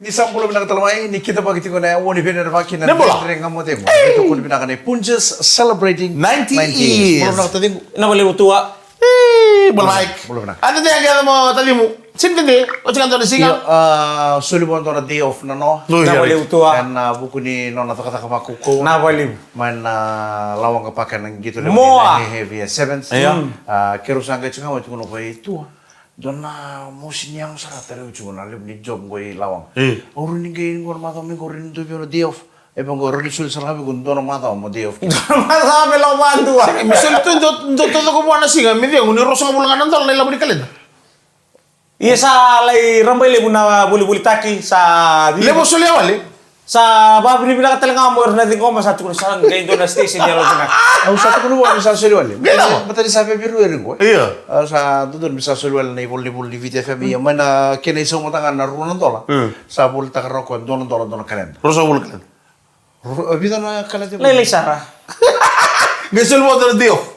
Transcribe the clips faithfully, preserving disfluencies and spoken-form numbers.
Ni sa bula vinaka tale mai, ni kidavaki tiko na Oni Venera Vaki na Nebula. Dredre Ga Mo Cegu. Hey! Tokoni vinaka nei Punjas celebrating ninety ninety years. Bula vinaka taciqu. Na vale utua. Hey, bula mai. Bula vinaka. Ante de age mo tacimu. Sini tede, o tika dona siga. Io, ah, soli vua dona day off na no. Oi, na vale utua. Ena, ah, vuku ni nona cakacaka vakaukauwa. Na vale. Mai na, ah, lawaqa paka na qito levu. Moa. Ni heavy seventh. Io. Mm. Ah, keirau sa qai tiko ga mai tukuna ko i tua. Dua na mosi ni yago sara tale u tiko na levu ni job qo i lawaqa. E. Au rawa ni qai qo na macawa mai qo rawa ni dua vei au na day off. E vaqo rawa ni soli sara ga vei qo dua na macawa mo day off. Dua na macawa me lako vadua. Sega, me soli tu dua, dua taucoko vua na siga, me cegu ni ruasagavulu ga na dola na ilavo ni kaleda. Ia sa lai rabailevu na volivolitaki, sa levu soli a wale. Sa vavinavinaka tale ga mo ira na ciqoma sa tukuna sa qai dua na station yalo vinaka. Au sa tukuna vua me sa soli wale. Qai lako. Baleta ni sa via veirui ira qo. Io. Au sa dodonu me sa soli wale na ivola ni vuli ni Viti F M, ia mai na kena isau mada ga na rua na dola. Mm. Sa volitaka rawa koya dua na dola dua na kaleda. Ruasagavulu kaleda. Ru-, vica na kaleda. Lailai sara. Qai soli vua dua na day off.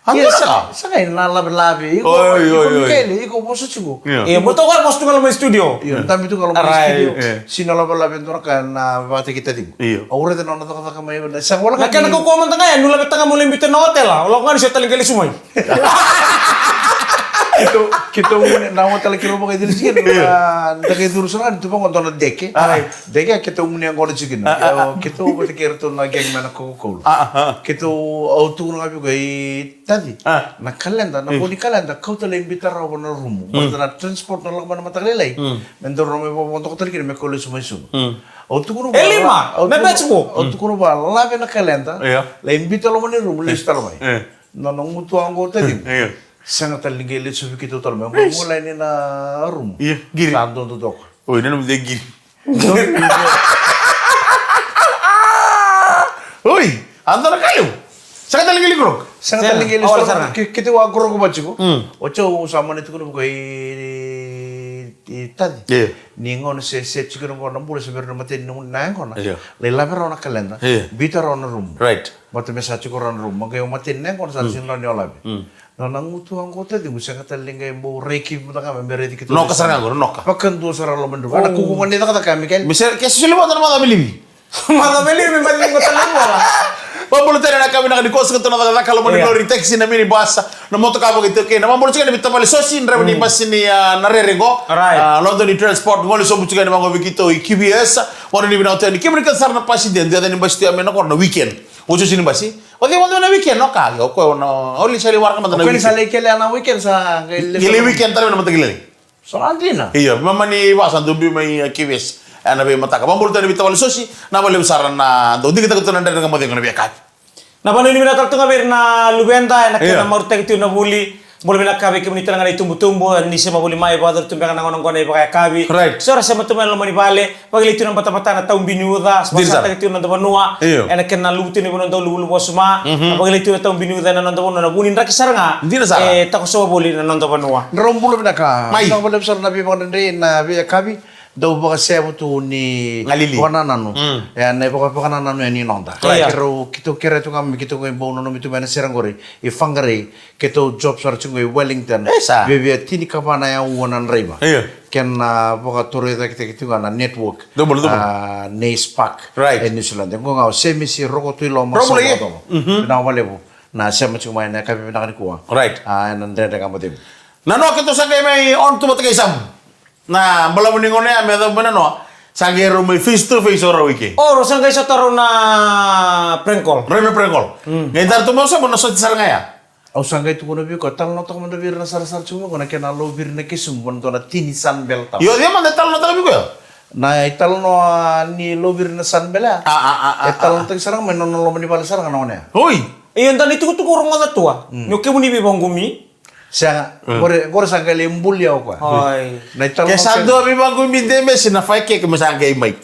Ia, sa, sa qai na lavelave. Iko, oi, oi, iko, oi. Mikaele, iko vosa tiko. Ia. Ia, mo toka vosa tu ga lo mai studio. Ia, dabe tu ga lo mai studio. Right. Ia. Sina lavelave dua na ka na vata ki taciqu. Ia. Au raica na nona cakacaka mai, na sa wala. Na kena kaukaua mada ga ya, ni lavetaka mo lai biuta na otela. O lako ga ni sa tale qai lesu mai. Keitou, keitou gunu na otela keirau vakaicili tiko. Ia. Na, da qai curu sara ga ni tu vaqo dua na deke. Ai. Deke keitou gunu yaqona tiko kina. Ah, ah, ah. Keitou vata kei iratou na gang mai na Coca-Cola. Ah, ah, ah. Keitou, au tukuna ga vei iko i Taci, ah, na kaleda, na, mm, vo ni kaleda, kauta lai biuta rawa na rumu. Mm. Baleta na transport na lako mai na mataka lailai. Mm. Me daru na mai vakavodoka tale kina me kau lesu mai Suva. Mm. Au tukuna vua, e lima, au me tukuna, Betsibu. Au tukuna vua, lave na kaleda, io, lai biuta loma ni rumu, lesu tale mai. Io. Nona gutuwa qo taciqu. Io. Sega tale ni qai lesu vei keitou tale mai. Eish. Qo lai ni na rumu. Io, qiri. Sa dodo toka. Oi, nanuma de qiri. Oi, a dua na ka levu. Sega tale ni qai lai grog. Sega tale ni qai lai grog. Sega. Ke, keitou a grog vata tiko. Mm. Oti au sa mani tukuna vaqo i, i Taci. Io. Ni gauna se, se tiko na gauna bula se vei ira na mateni na yaqona. Io. Lai lave rawa na kaleda. Io. Biuta rawa na rumu. Right. Baleta me sa tiko rawa na rumu. Ma qai o mateni na yaqona sa, mm, sega ni rawa ni o lave. Mm. Nona gutuwa qo taciqu, sega tale ni qai bau rai kivi mada ga me raici keitou. Noka sara ga qo, noka. Vakadua sara loma ni rumu. Oh. Ana kuku ga ni cakacaka, Mikaele. Me se, ke se soli vata na macawa me lima. Macawa me lima, me lima tale qo. Vabula tale na ka vinaka ni koso ka tu na cakacaka loma ni, yeah, lori, taxi, na minibus, na motoka vakaitaukei. Na vabula tiko ni tavale Sosi, draiva ni, mm, basi ni, ah, na rere qo. Right. Ah, London Transport, gole sobu tiko ni vaqo vei keitou i Q V S. Vabula ni vinaka tiko ni kemuni kece sara na passenger, dua ni basi tu ya me na koro na weekend. Oti, oti ni basi. O cei vata na weekend, o ka, o koya o na, o li sa lai waraka mada na weekend. O koya ni sa lai kelea na weekend sa qai lai weekend tale na mataka lailai. Sa dina. Io, mama ni vasa dau biu mai, uh, Q V S. Ena veimataka. Vabula tale vei tavale Sosi, na vale sara na dau digitaka tu na Dredre Ga Mo Cegu ena veiyakavi. Na vanua ni vinaka tale tu ga vei ira na luveda, ena kena, io, marutaki tu na vuli. Bula vinaka vei kemuni tale ga na itubutubu, ni sema voli mai, vakayacori tu beka na gauna qo na ivakayakavi. Right. So era sema tu mai na loma ni vale, vakilai tu na batabata na tau bini uca, dina sara. Vakasataki tu na noda vanua. Io. Ena kena luvu tu ni vanua dau luvuluvu wasoma. Mhm. Na vakilai tu na tau bini uca ena noda vanua, na vu ni draki sara ga. Dina sara. E, takosoa voli na noda vanua. Drau bula vinaka. Mai. Vinaka vakalevu sara na veivakadredrei na veiyakavi. Dau vakasevu tu ni galili. Vakanananu. Mm. E, na ivaka-, vakanananu e ni noda. Right. Keirau, keitou kerea tu ga me keitou qai bau nanumi tu mai na sere qori. I Faqarai, keitou job sara tiko i Wellington. E sa. Viavia tinikava na aua na draiva. Io. Kena, ah, vakatorocaketaki tiko ga na network. Dou bula, dou bula. Ah, nei Spark. Right. E New Zealand. E qo ga o Semisi Rokotuiloma. Dou bula, Rokotuiloma. Mhm. Vinaka vakalevu. Na sema tiko mai na yakavi vinaka nikua. Right. Ah, ena Dredre Ga Mo Cegu. Na noa keitou sa qai mai on tu vata kei Samu. Na balavu ni gauna ya me yacova mai na noa. Sa qai rau mai face to face o rau i ke. O, rau sa qai sota rau na prank call. Rau na prank call. Mm. Qai dara tu mai o Samu na soti sara ga ya. Au sa qai tukuna vei koya, talanoataka mada vei ira na sarasara tiko mai qo na kena loviri na kesumu, vua na dua na tini sunbelt tau. Io, io mada e talanoataka vei koya. Na italanoa ni loviri na sunbelt ya. A, a, a, a, e talanoataki sara ga mai na nona loma ni vale sara ga na gauna ya. Oi. Io, dua na itukutuku au rogoca tu a. Mm. Ni o kemuni veivakagumi. Sega. Mm. Qori, qori sa qai lai bulia o koya. Oi. Na italanoa. Ke sa dua veivakagumi de mesi na fai keke me sa qai mai.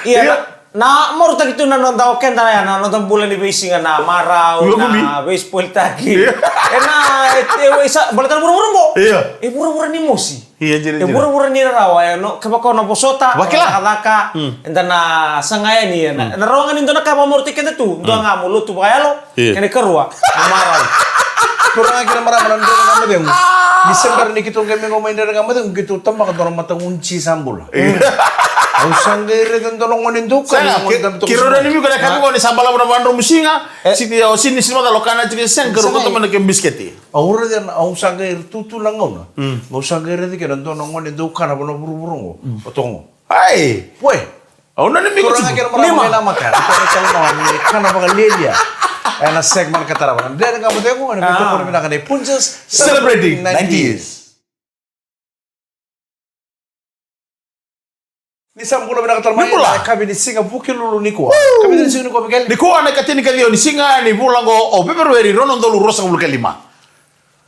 Ia, io. Na, na marutaki tu na noda o keda ya, na noda bula ni veisiga na marau, veivakagumi, na veispoiltaki. Io. E na, e, e, e sa, baleta na vuravura qo. Io. E vuravura ni mosi. Io, dina, dina. E vuravura ni rarawa, e no, kevaka o na vosota, vakila, o na cakacaka, mm, eda na saga yani, e na, mm, na rawa ga ni dua na ka e vakamaroroi keda tu, dua, mm, ga mo lotu vakayalo, io, kena ikarua, mo marau. Turaga kei na marama na Dredre Ga Mo Cegu. Ni se bera ni keitou qai mai qo mai Dredre Ga Mo Cegu, keitou tabaka dua na mata gunuji sa bula. Au sa qai raica dua na gone dau kana. Sega, ke-, keirau nanumi iko na yakavi qo ni sa balavu na vadromu siga. E. Sini, o sini, sini macala o kana tiko, sega, keirau kauta mai na kemu bisikete. Au raica na, au sa qai tutu na gauna. Mm. Au sa qai raica kina dua na gone dau kana vua na vuravura qo. Mm. O toqo. Ai! Pue! Au nanumi iko tiko. Koro na kena marama. Lima. Kena maka. Kena kena maka. Ni kana vakalialia. Ena segment ka tarava. Dredre Ga Mo Cegu, ena vei tokoni vinaka nei Punjas. Celebrating ninety years. Ni sa bula vinaka tale mai. Ni bula. Na yakavi ni siga Vukelulu nikua. Woo! Yakavi ni siga nikua, Mikaeli. Nikua na ikatini ka ciwa ni siga ni vula qo o Feperueri, rua na udolu ruasagavulu ka lima.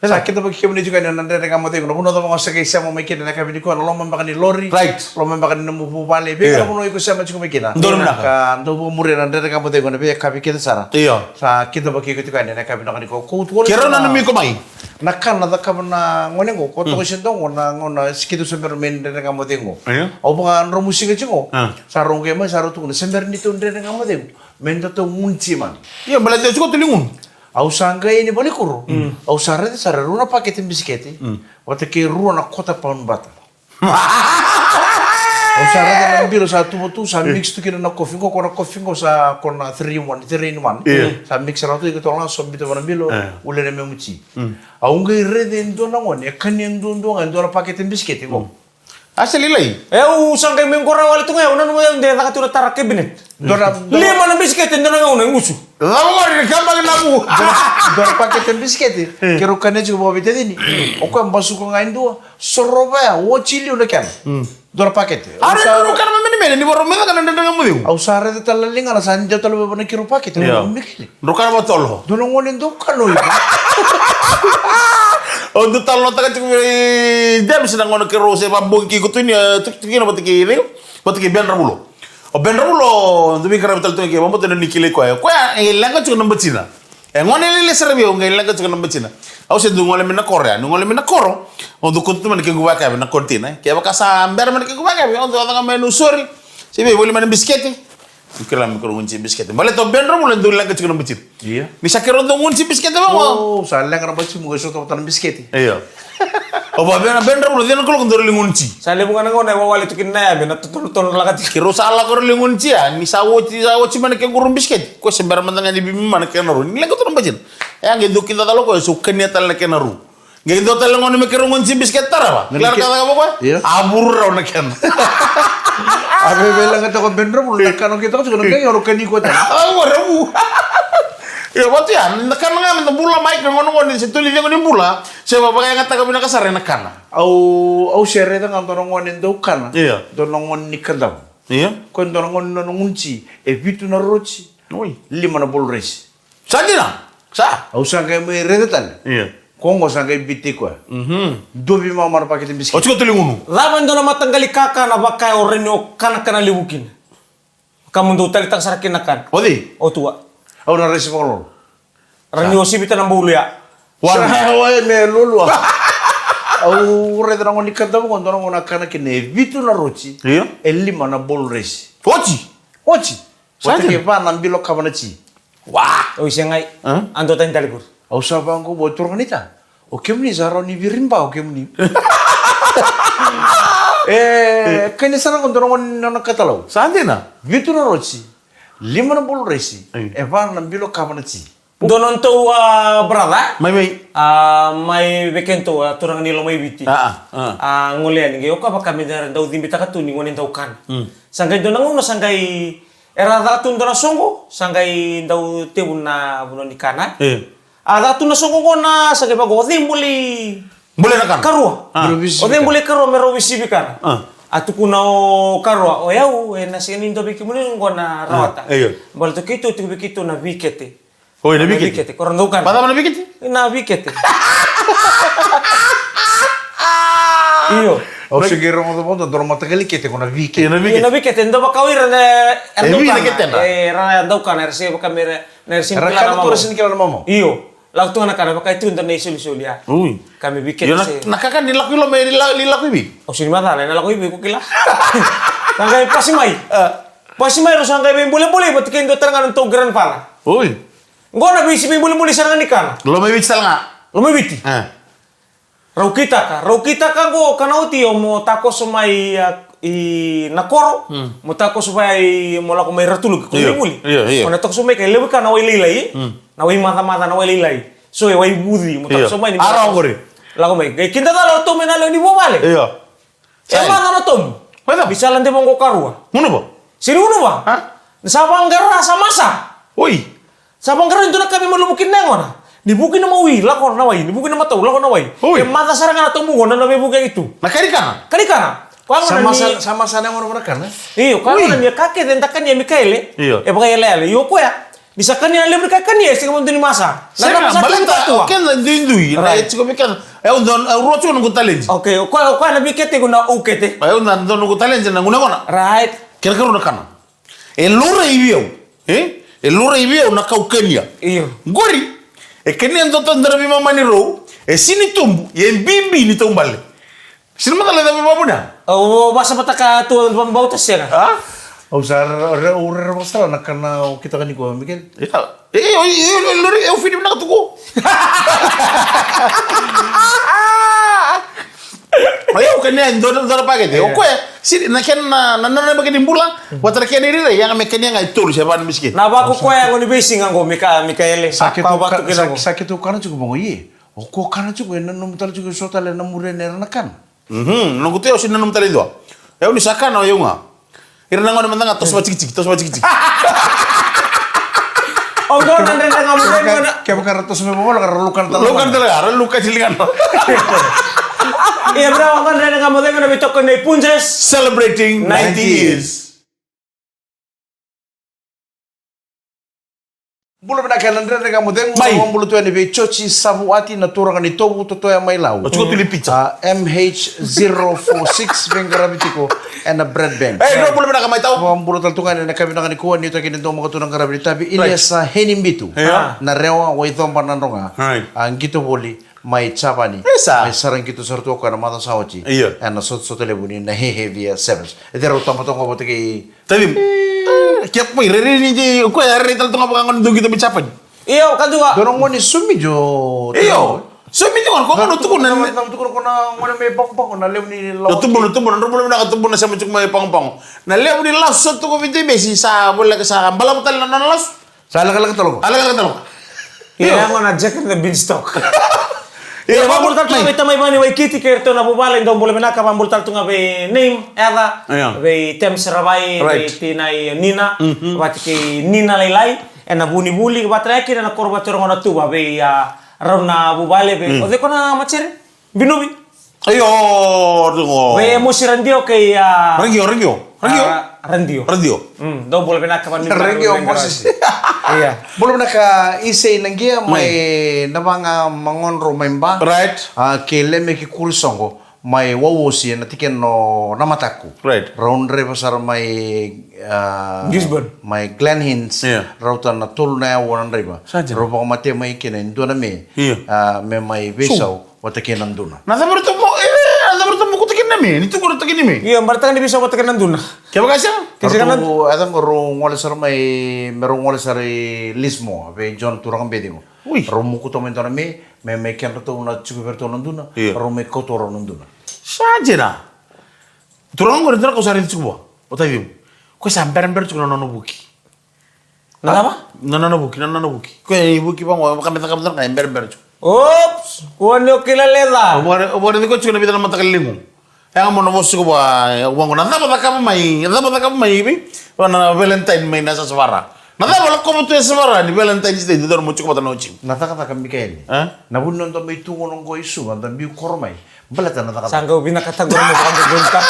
Sa kidavaki kemuni tiko yani na Dredre Ga Mo Cegu, na vanua cava ga o sa qai sema mai kina na yakavi nikua, na loma beka ni lori. Right. Loma beka ni nomu vuvale. Vei, yeah, na vanua iko sema tiko mai kina. Donu vinaka. Ka dau vakamuria na Dredre Ga Mo Cegu ena veiyakavi kece sara. Io. Sa kidavaki iko tiko yani na yakavi vinaka nikua. Keirau nanumi iko mai. Na kana cakava na gone qo, ko toka se dua qo na gauna keitou se bera mai Dredre Ga Mo Cegu. Io. Au vakadromusiga tiko. Ah. Sa rau qai mai, sa rau tukuna, se bera ni tou Dredre Ga Mo Cegu, me datou gunuji mai. Io, baleta au tiko tu ligunu. Au sa qai ni valenikuro. Mm. Au sa raica sara e rua na pakete bisikete. Mm. Vata kei rua na quarter pound butter. Au sa raica na bilo sa tuva tu, sa, eh, mix tu kina na kofi qo, ko na kofi qo sa ko na three in one, three in one. Io. Sa mix rawa tu, iko toka ga so biuta vua na bilo, eh, ule na memu ji. Mm. Au qai raica e dua na gone e kania duadua ga e dua na pakete bisikete qo. Mm. A se lailai. E, au sa qai mai qora wale tu ga, au nanuma au de caka tu na tara cabinet. Dua na, dua na lima na bisikete, dua na gauna e gusu. Cava qori, kabali na vu. Dua na, dua na pakete bisikete. Mm. Keirau kania tiko vakaveitacini. O koya basuka ga e dua, sorova ya, oti liu na kena. Mm. Dua na pakete. A, au sa raica rau kana mamenemene, ni vakarau me caka na Dredre Ga Mo Cegu. Au sa raica tale na ligana sa dua tale vei vana keirau pakete. Io. Mikaeli. Drau kana vakatotolo. Dua na gone dau kana o iko. Au dau talanoataka tiko vei James na gauna keirau se vabogi kei Kotunia, e, tu, tu kina vata kei cei? Vata kei Bedra Vulo. O Bedra Vulo, dau veiqaravi tale tu ga kei, vakabauta ni kilai koya. Koya e leqa tiko na batina. E gone lailai sara vei au, qai leqa tiko na batina. Au se dau gole mai na koro ya. Niu gole mai na koro, au dau kauta tu mai na kequ vakayakavi na container. Kevaka sa bera mai na kequ vakayakavi, au dau yaco ga mai niu sori. Se via voli mai na bisikete. Au kila me keirau gunuji bisikete. Baleta o Bedra Vulo e dau leqa tiko na batina. Io. Ni sa keirau dau gunuji bisikete vaqo. O, sa leqa na batimu qai sota vata na bisikete. Io. O vavena Bedra Vulo, cei na kaloko daru lai gunuji. Sa levu ga na gauna e wawale tu kina na yame, na totolo, totolo laka tiko. Keirau sa lako, keirau lai gunuji ya, ni sa oti, sa oti mai na kequ bisikete. Ko se bera mada ga ni vimama na kena ru. Ni leqa tu na batina. E a qai dau kidacala o koya, e so kania tale na kena ru. Qai dua tale na gone me keirau gunuji bisikete tarava. Kila na ka cakava o koya? Io. A vuru rawa na kena. A veileqataka o Bedra Vulo na kana o keitou tiko na qai o kania koya tale. A vuru rawa. Io, vatu ya, na kana ga me da bula mai ka gone, gone se toli cegu ni bula. Se vakayagataka vinaka sara ena kana. Au, au se raica ga dua na gone dau kana. Io. Dua na gone ni Kadavu. Io. Koya dua na gone nona gunuji e vitu na roti. Oi. Lima na bolo raisi. Sa dina? Sa? Au sa qai mai raica tale. Io. Ko qo sa qai biuti koya. Mhm. Dua veimama na pakete bisikete. O tiko tu ligunu. Cava e dua na mataqali kakana vaka o rawa ni o kanakana levu kina? Ka mo dau taleitaka sara kina na kana. O cei? O tua. Au na raisi vakalolo. Rawa ni o sivita na bolo ya. Sa, wae me lolua. Au raica na gone ni Kadavu qo, dua na gauna a kana kina e vitu na roti. Io. E lima na bolo raisi. Oti? Oti. Sa dina. Vata kei va na bilo kava na ji. Wa! Oi, segai. Hã? A dua tani tale qori. Au sa vaqo, o turaga naita. O kemuni sa rawa ni viriba o kemuni. E, kania sara qo dua na gone nona katalau. Sa dina. Vitu na roti, lima na bolo raisi, e va na bilo kava na ji. Dua na nodatou, a, brother. Mai, mai. A, mai vei kedatou, a, turaga ni Lomaiviti. A, a, a. A, gole yani qai o koya vaka me da dau cibitaka tu ni gone dau kana. Mm. Sa qai dua na gauna sa qai era caka tu dua na soqo, sa qai dau tevu na vanua ni kana. E. A caka tu na soqo qo na sa qai vaqo, o cei bole i, bole na kana, karua. A. O cei bole i karua me rau veisivi kana. A. A tukuna o karua, o yau, e na sega ni dua vei kemuni qo na rawata. A, io. Baleta o keitou tiko vei keitou na veikete. Oi, na veikete. Veikete, ko ra dau kana. Vacava na veikete? Na veikete. Io. Au se qai rogoca vaqo, dua na mataqali kete ko na veikete. Io, na veikete. Io, na veikete, dua vaka o ira na, era dau kana. E, vi na ketedra. E, era dau kana, era se vaka me ra, na era sega ni kila na mamau. Era kana tu, era sega ni kila na mamau. Io. Lako tu ga na kana, vaka e tu dua na isolisoli ya. Ui. Ka me veikete. Io, na, se na kakana ni lako i loma, ni la-, ni lako i vei? Au sega ni macala, na lako i vei, ko kila. Sa qai pasi mai. A. Pasi mai, rau sa qai veibolebole vata kei dua tale ga na nodatou grandfather. Oi. Qo na veisi veibolebole sara ga ni kana. Lomaiviti tale ga. Lomaiviti. A. Rau kitaka, rau kitaka qo ka na oti o mo takoso mai, a, i na koro, mo takoso mai mo lako mai Ratuluki, ko Io, Naivuli. io, io. O na takoso mai ka e levu ka na wai lailai, na wai maca maca na wai lailai. So e wai vuci, mo Io. takoso mai ni A rawa qori. Lako mai. Qai kida cala o ratou mai na lewe ni vuvale. Io. E Sai. maca na tobu. Mai cava? Ni sa lade vaqo karua. Gunuva. Sini gunuva. Ha? Ni sa vaqara sa masa. Oi. Sa vaqara ni dua na ka me malumu kina na yagona. Ni vuki na mawi, lako na wai. Ni vuki na matau, lako na wai. Oi. E maca sara ga na tobu qo, na nona veivukiyaki tu. Na kanikana? Kanikana. Ko Sa yagona masa, ni sa masa na yagona vua na kana? Io, ko Oi. yagona ni ka kece da kania Mikaele. Io. E vakaiyalayala. Io, koya. Ni sa kania na levu ni ka e kania, e sega vakadua ni masa. Na Sega, ka masa baleta, tu o keda duidui, na Right. e tiko vei keda. E au dua, au rua tiko noqu taledi. Okay, o koya, o koya na vei kete qo na au kete. E au na dua noqu taledi na gunu yagona. Right. Kena karua na kana. E laurai vei au. E? E laurai vei au na ka au kania. Io. Qori, e kania dua tale na veimama ni rou, e sini tubu, e bibi ni taubale. Sina macala e cava e vakavuna? Au vasamataka tu, au vakabauta sega. A? Au sa re-, re-, au rerevaka sara na kana au kitaka nikua, Mikaele. Ia. E, e, e, e, lori, e, au fini vinaka tu qo. Ai, au kania e dua, dua na pakete. O Ia. koya, siri, na kena, na, na, na, na, kena bula, vata na kena irairai, yaga me kania ga e tolu, se va na bisikete. Na vako koya, qo ni veisiga qo, Mika-, Mikaele. Sa Sa keitou vako ka-, kina sa, qo. sa keitou kana tiko vaqo, ie. O ko kana tiko, e nanuma tale tiko, e so tale na muri ena era na kana. Mhm, noqu tei au sini nanuma tale e dua. E au ni sa kana o yau ga. Ira na gone mada ga toso vatikitiki, toso vatikitiki. O qo na Dredre Ga Mo Cegu na. Kevaka ra toso me vovola, ka ra lukana tale. Lukana tale, ra luka tale ga. Ia, bro, o qo na Dredre Ga Mo Cegu na veitokoni nei Punjas. Celebrating ninety years. Bula vinaka ena Dredre Ga Mo Cegu, Mai. Bula tu yani vei Joji Savuati, na turaga ni Tovu, Totoya mai Lau. O tiko tuli pizza. A, M H zero four six, veiqaravi tiko ena Bread Bank. Ei, dou bula vinaka mai tau. Bula tale tu ga ena ka vinaka nikua, ni taki ni dou maka tu na qaravi ni tavi, Right. Iliesa Heni Bitu. Ia. Na Rewa, Waicoba, Nadroga. Right. A, qito voli, mai Javani. Isa. Mai sara qito sara tu o koya na macawa sa oti. Io. Ena sotasota levu ni na Hehe Via Sevens. E cei rau taba toka vata kei Tavi. E, ke poi, rere ni di, o koya rere tale toka vaka gone dou qito mai Japani. Io, ka dua. Dua na gone sumi jo. Io. Sumi jo, ko gone tukuna. Na, na tukuna ko na gone mai Pago Pago, na levu ni lawa. Na tubu, na tubu, na tubu, na tubu, na sema tuku mai Pago Pago. Na levu ni lasu sa tuku vei Tevesi sa voleka sa balavu tale na nona lasu. Sa lekaleka tale qo. A lekaleka tale qo. Ia, Io. Ia, qo na Jack and the Beanstalk. Ia, Ia, vabula tale tu ga mai. Vei tamai Vani Waikiti kei ratou na vuvale, dou bula vinaka, vabula tale tu ga vei Name, Eca, Ia. Vei Tem Seravai, Right. Vei tinai Nina, Mhm. vata kei Nina Lailai, ena Vunivuli, vata kei na koro vata rogo na tuva, vei, a, rau na vuvale, vei, Mm. o cei ko na matere? Binuvi. Io, Rego. Vei Mosi Radio kei, a, Rengio, Rengio, Rengio. A, Radio. Radio. Mm, dou bula vinaka, vani Rengio, vinaka, Mosi. Ia. Bula vinaka Isei Nagia, mai Mai. Navaga Magodro mai Ba. Right. A, kei Lemeki Kurisoqo, mai Wauosi, ena tikina o Namataku. Right. Rau draiva sara mai, a, Gisborne. Mai Glen Innes. Ia. Rauta na tolu na aua na draiva. Sa dina. Rau vakamatea mai kina e dua na me. Ia. A, me mai Veisau. Vata kei na duna. Na cava ratou mo-, e, na cava ratou mokuta kina na me, ni tu qo ratou kina na me. Io, baleta ni veisau vata kei na duna. Kevaka sega? Ke sega na Ratou, e cava qo rau gole sara mai, me rau gole sara i Lismore, vei John turaga beci qo. Ui. Rau mokuta mai dua na me, me, me kedratou na tiko vei ratou na duna, Io. Rau mai kauta rau na duna. Sa dina. Turaga qo, dua na ka au sa raica tiko vua. O Tacimu. Ko sa berabera tiko na nona vuki. Na cava? Na nona vuki, na nona vuki. Ko e vuki vaqo, vaka me cakava na ka e berabera tiko. Oops, kua ni o kila leca. O vare, o vare tiko tiko na vica na mataka liligu. E ga mo na vosa tiko vua, e, vaqo na cava cakava mai, cava cakava mai, vei? Na Valentine mai na Yasayasa Vara. Na cava lakova tu Yasayasa Vara ni Valentine's Day, dodonu mo tiko vata na oti. Na cakacaka Mikaeli. E? Na vuni noda mai tu qo i Suva, da biu koro mai. Baleta na cakacaka. Sa qau vinakata qo mo vakadodonu ka.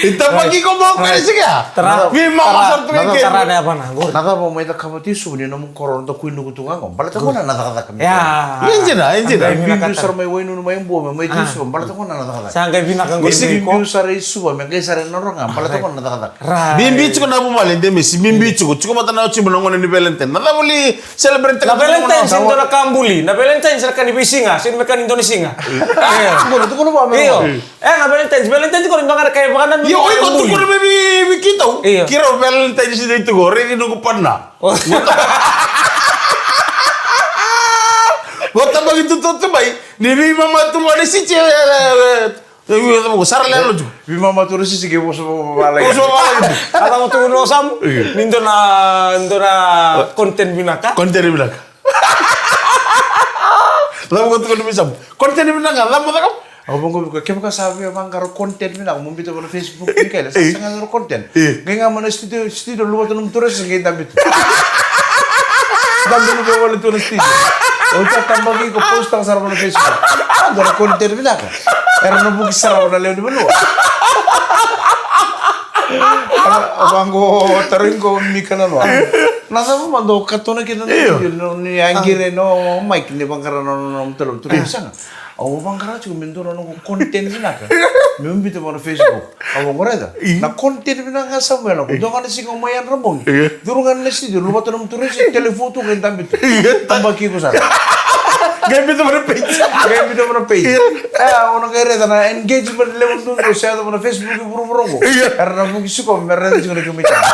Ita paki ko mo kare siga. Tara. Vi ma Tara. Masar tu Na ke. Tara na yavana, qori. Na cava mai cakava tu i Suva ni nomu koro da kuinuku tu ga qo. Baleta qo na cakacaka. Ya. Injina, injina. Sa qai Biu, biu vinakata. Sara mai Wainunu mai Bua, mai tu i Ah. Suva. Baleta qo na cakacaka. Sa qai vinaka qori Isi mai ko. Biu sara i Suva, me qai sara na roga. Baleta qo na cakacaka. Ra. Bibi tiko na vuvale, de mesi, bibi tiko. Tiko mata na oti mo na gone ni Valentine. Na cava li Celebrate Na Valentine, sega ni dua na ka buli. Na Valentine, sega ni veisiga, sega ni me ka ni dua na siga. Io. Tukuna, tukuna vua, Io. Io. E, na Valentine, Valentine, tukuna, dua ga na ka e vakananumi. Io, oi, ko buli. Tukuna me vi, vi kitau. Io. Kiro Valentine, sega ni tuku, raici noqu pana. O. Vakatabaki tu tu tu mai, ni veimama tu mai na siti, e, e, e, e, e, sara lelo tu. Veimama tu na siti ke vosa vavalagi. Vosa vavalagi. A cava tu na samu? Io. Ni dua na, dua na content vinaka. Content vinaka. Cava ko tu ko ni veimama. Content vinaka, cava ko tu. Au vaqo viko, kevaka sa via vaqara content vinaka, mo biuta vua na Facebook, Mikaele, sa sega ni content. Io. Qai ga mai na studio, studio, luvata nomu turesu, qai dabe tu. Dabe tu vale tu na studio. Au ta tabaki iko, post-taka sara vua na Facebook. A, dua na content vinaka. Era na vuki sara vua na lewe ni vanua. Au vaqo, tarogi iko, Mika na noa. Na cava mada o katona kina na studio, ni a qiri na mic, ni vaqara na, na, na, na, na, na, na, Au vaqara tiko me dua na noqu content vinaka. Meu biuta vua na Facebook. Au vaqo raica. Io. Na content vinaka ga Samuela. Ko dua ga na siga o mai yadra bogi. Io. Curu ga na studio, luvata nomu turesu, telefu tu qai dabe tu. Io. Tabaki iko sara. Qai biuta vua na page. Qai biuta vua na page. Io. E, o na qai raica na engagement level duadua se yaco vua na Facebook i vuravura oqo. Io. Era na vuki sikomi, me raica tiko na kemu itaba.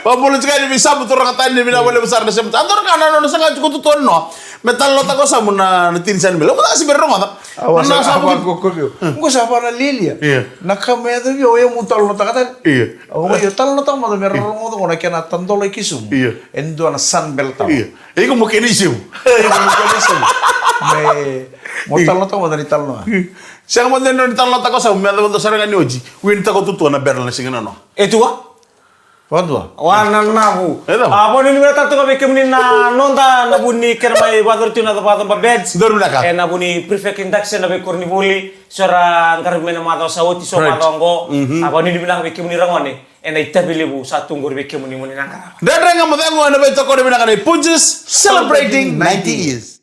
Vakabula tiko yani vei Samu, turaga tani, vinaka vakalevu sara na sema. A dua na ka na nona saga tiko tu tu na noa. Me talanoataka o Samu na, na tini sa ni mele. Au sa bera rogoca. Au sa, na sa au vaki- sa kokovia. Hmm. Qo sa vana lialia. Io. Na ka me yaco vei au, o yau meu talanoataka tale. Io. Au vaka, io, talanoataka mada me ra rogoca qo na kena tadola i kesumu. Io. E dua na Sunbelt Tower. Io. E iko mo kena isevu. E iko mo kena isevu. Me, mo talanoataka mada ni talanoa. Io. Sega mada ni talanoataka o Samu, me yaco mada sara ga ni oti. Winitaka o tutua na barrel na siga na noa. E tua? Vadua. Wa na navu. E cava? A, vakanuinui vinaka tale tu ga vei kemuni na noda, na vu ni kena mai vakayacori tu na Vacoba Beds. Donu vinaka. E na vu ni prefect induction na veikoronivuli. So ra qaravi mai na macawa sa oti, so macawa oqo. Right. Mhm. A, vakanuinui vinaka vei kemuni ragone. E na itavi levu sa tu qori vei kemuni mo ni na qarava. Dredre Ga Mo Cegu e na veitokoni vinaka nei Punjas, celebrating ninety years.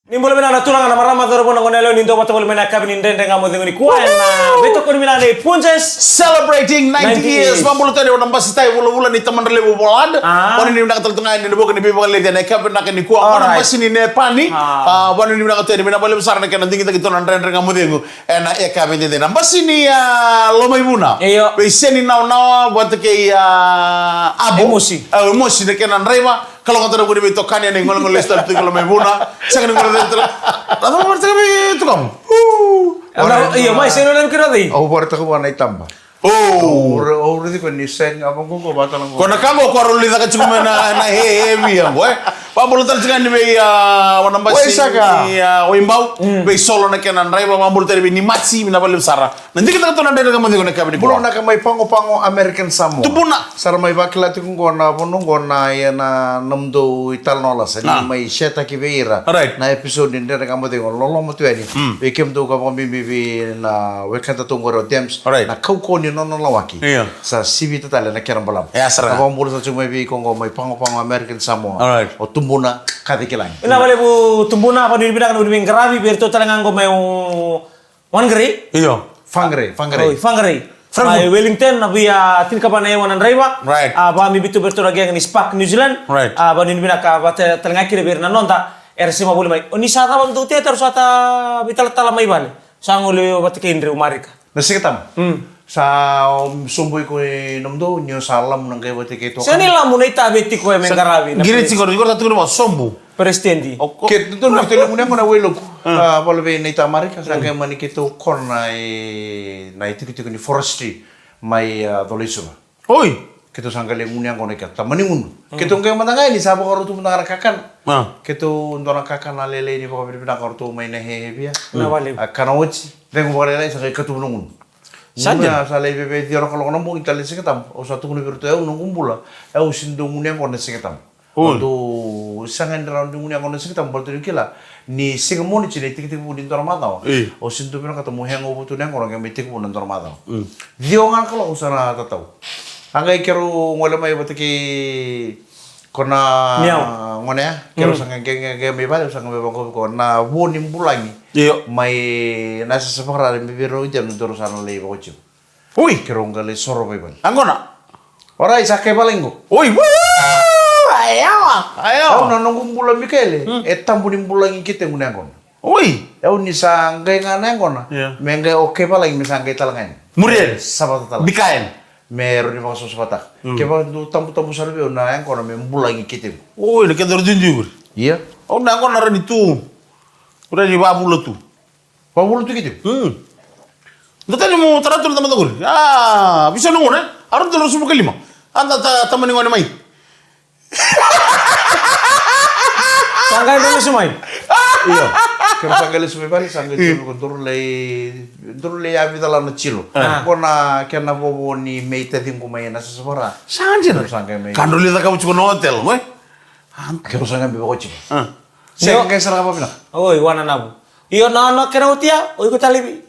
Ni bula vinaka na turaga, na marama, cauravou, na goneyalewa, ni dau vata voli mai na yakavi ni Dredre Ga Mo Cegu nikua. E na veitokoni vinaka nei Punjas, celebrating ninety years. Ninety years. Vakabula tale o na basi tai vulavula ni tamadra levu Volad. Ah. Vakanuinui vinaka tale tu ga yani ena vuku ni veivakaleci ena yakavi vinaka nikua. All right. O na basi ni Nepani. Ah. Ah, vakanuinui vinaka tu yani, vinaka vakalevu sara na kena digitaki tu na Dredre Ga Mo Cegu ena yakavi edaidai. Na basi ni, ah, Lomaivuna. Io. Vei Seni Naonawa vata kei, ah, Abo. Emosi. Ah, Emosi na kena draiva. Kalougata na vu ni veitokani ena igolegole lesu tale tu i Lomaivuna. Sega ni gole tale. Na cava vata kei veitokani. Io, mai Seni, o na kena cei? Au vakaraitaka vua na itaba. O. Au ra-, au raici koya ni Seni, a vaqo qo vata na qo. Ko na ka qo ko rau lai caka tiko mai na, na he, he via qo, e. Vakabula tale tiko yani vei, a, o na basi ni, a, Waisaka. Waibau. Mm. Vei Solo na kena draiva, vakabula tale vei Nimati, vinaka vakalevu sara. Na digitaka tu na Dredre Ga Mo Cegu ena yakavi nikua. Bula vinaka mai Pago Pago, American Samoa. Tubuna. Sa ra mai vakila tiko qo na vanua qo na, ia na nomudou italanoa lasa. Ni mai share-taki vei ira. Alright. Na episode ni Dredre Ga Mo Cegu, loloma tu yani. Mm. Vei kemudou ka vakabibi vei na wekadatou qori o Dems. Alright. Na kaukauwa ni nona lawaki. Io. Sa sivita tale na kena balavu. Io, sara. Ka vakabula tale tiko mai vei iko qo mai Pago Pago, American Samoa. Alright. O Tubuna Kacikilagi. Vinaka vakalevu Tubuna, vakanuinui vinaka na veiqaravi, vei iratou tale ga qo mai o Whangarei? Io. Whangarei, Whangarei. Oi, Whangarei. Franco. Mai Wellington, na via tinikava na aua na draiva. Right. A, vakabibi tu vei iratou na qeqa ni Spark New Zealand. Right. A, vakanuinui vinaka vata tale ga kina vei ira na noda era sema voli mai. O ni sa cava dou tete, era sa ta veitalatala mai vale. Sa gole vata kei Dreu Marika. Na Siga Tabu. Mm. Sa, um, sobu iko i nomudou, ni o sa lamu na qai vata kei toka. Sega ni lamu, na itavi tiko e me qaravi na qiri tiko, qori sa tukuna vaka sobu. President. O, o. Ke dodonu keitou lai gunu yaqona e Wailoku. Ah. A, vale vei na ita Marika, sa qai mani keitou kona i na itikotiko ni forestry mai, a, Colaisuva. Oi. Keitou sa qai lai gunu yaqona keitou, tamani gunu. Mm. Keitou qai mada ga yani sa vakarau tu mada ga na kakana. Ah. Keitou dua na kakana lailai ni vakavinavinaka ratou mai na he, he via. Na vale. A kana oti, cegu vakalailai sa qai katuvu na gunu. Sa dina. Sa lai veve ciwa na kaloko na bogi tale na Siga Tabu. Au sa tukuna vei iratou, au noqu bula, au sega ni dau gunu yaqona na Siga Tabu. Oi. Au dau saga ni rawa ni gunu yaqona na Siga Tabu, baleta niu kila ni Siga Moniti na itekitekivu ni dua na macawa. Io. Au sega ni dau vinakata meu hangover tu na yaqona qai mai tekivu na dua na macawa. Mm. Ciwa ga na kaloko au sa na tatau. A qai keirau gole mai vata kei ko na gone ya, keirau sa qai, qai, qai mai vale, au sa qai mai vaqo vei koya na vo ni bulagi. Io. Mai na yasayasa vakarara mai vei rau i Demi, daru sa na lai vakaotivu. Oi. Keirau qai lai soro vaivale. Aqona. Orai, sa kai valagi qo. Oi, woo! Ayawa, ayawa. Au na noqu bula, Mikaele, e tabu ni bulagi kete gunu yaqona. Oi. Au ni sa qai ga na yaqona. Io. Me qai o kai valagi me sa qai tale ga yani. Muri yani. Sa vata tale. Bika yani. Me rawa ni vakasavasavataka. Mm. Kevaka dau tabutabu sara vei au na yaqona me bulagi ketequ. Oi, na kena duidui qori. Ia. Au na yaqona rawa ni tu. Rawa ni vavula tu. Vavula tu ketequ? Mm. Da tani mo tara tu na tamata qori. A, visa na gone. Aru da rusu buka lima. A da ta, tamani gone mai. Sa qai lesu mai. Io. Kena sa qai lesu mai vale, sa qai tilo ko duru lai, duru lai yavi cala na tilo. Ah. Ko na kena vovo ni mei taciqu mai na sasavara. Sa dina. Sa qai mai. Ka dru lai cakava tiko na hotel, mo e? Kena sa qai mai vako tiko. Ah. Sa qai sara ka vavinaka. Oi, wana navu. Io, na, na kena otia, o iko talevi.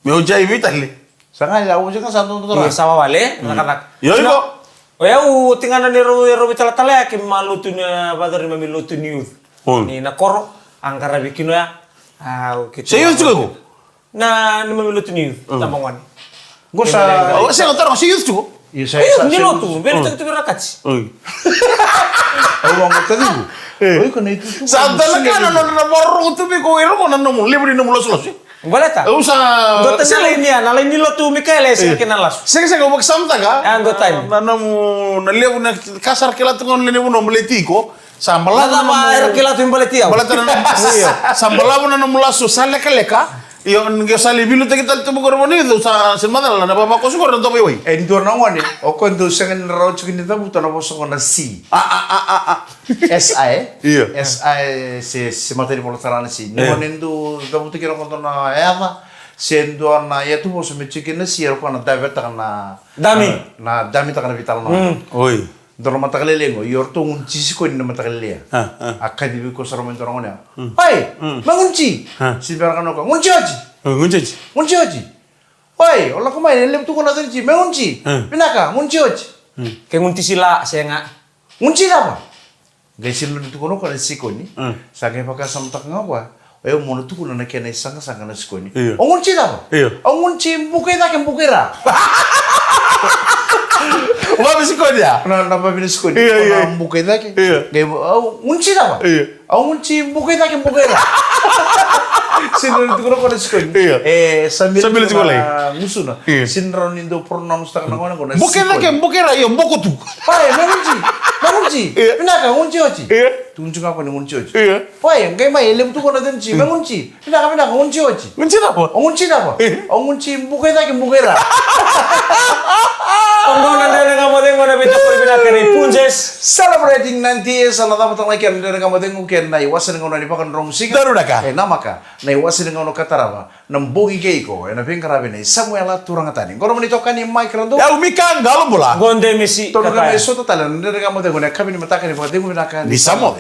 Meu jai vei tale. Sa qai, au sega sa dodora. Io, sa wawale, na cakacaka. Io, iko. O yau, oti ga na ni rau, rau veitalatala ya, keimami lotu ni, a, vacori mami lotu ni youth. Mm. Ni na koro, a qaravi kina ya. A, o keitou. Se youth tiko iko? Na, ni mami lotu ni youth, tabagone. Qo sa, o, sega, taro, se youth tiko? Io, sa, youth, sa, ni sa lotu, vei na takituki rakati. Oi. Au vaqo taciqu. E. Oi, ko na itutu. Sa dana ka na nona na vakarogo tu vei ko, e rogo na nomu, levu ni nomu lasulasu. Baleta. Au sa. Dua tani na laini ya, na laini lotu Mikaele, e sega kina na lasu. Sega, sega, au vakasamataka. A, dua tani. Na nomu, na levu na ka sara kila tu ga na levu nomu le tiko. Sa balavu na nomu. Era kila tu baleti au. Baleta na nomu. Io. Sa balavu na nomu lasu, sa lekaleka. Io, ni sa le vilutaki tale tu bukoro vani, sa, sa macala na vavakoso koro na dovaiwai. E dua na gone, o koya dau sega ni rawa tiko ni cavuta na vosa ko na si. A, a, a, a, a. S I. Io. S I se, se matanivola tara na si. Ni gone dau cavuta kina koto na yaca. Se dua na yatuvosa me tiko kina si, era koya na davetaka na. Dami. Na, na damitaka na veitalanoa. Mm. Oi. Dua na mataka lailai qo, io ratou gunu tisi koni na mataka lailai. A, a. A kaci vei koya sara mai dua na gone. Mm. Oi, mm, me gunu ti. A. Si bera kana koya, gunu ti oti. Oi, gunu ti oti. Gunu ti oti. Oi, o lako mai, e levu tu ko na tani ti, me gunu ti. Mm. Vinaka, gunu ti oti. Mm. Ke gunu ti sila, sega. Gunu ti cava? Qai sila ni tukuna o koya na sikoni. Mm. Sa qai vakasamataka ga o koya. O yau mo na tukuna na kena isaqasaqa na sikoni. Io. O gunu ti cava? Io. O gunu ti buka i cake, buka i ra. Vavi sikoni ya? Na, na vavi na sikoni. Io, io. Na buka i cake. Io. Qai, o gunu ti cava? Io. O gunu ti buka i cake, buka i ra. Sila ni tukuna o koya na sikoni. Io. E, sa mila, sa mila tiko lai na gusuna. Io. Sila ni dau pronounce taka na gone qo na sikoni. Buka i cake, buka i ra, io, boko tu. Pai, me gunu ti, me gunu ti. Io. Vinaka, gunu ti oti. Io. Tukuna tiko ga o koya ni gunu ti oti. Io. Pai, qai mai, e levu tu ko na teni ti, me gunu ti. Vinaka, vinaka, gunu ti oti. Gunu ti cava? O gunu ti cava? Io. O gunu ti buka i cake, buka i ra. Oqo na Dredre Ga Mo Cegu ena veitokoni vinaka ni Punjas. Celebrating ninety years, na cava tale ga kei na Dredre Ga Mo Cegu kei na iwase ni gauna ni vakadromu siga. Daru vinaka. E namaka, na iwase ni gauna ka tarava. Na bogi kei iko, ena veiqaravi nei Samuela Turagatani. Qo na nomuni itokani Mike Radou. Au Mika Qalobula. Qo Demisi Katai. Tou na qai mai sota tale na Dredre Ga Mo Cegu ena yakavi ni mataka ni vakacegu vinaka ni Samoa.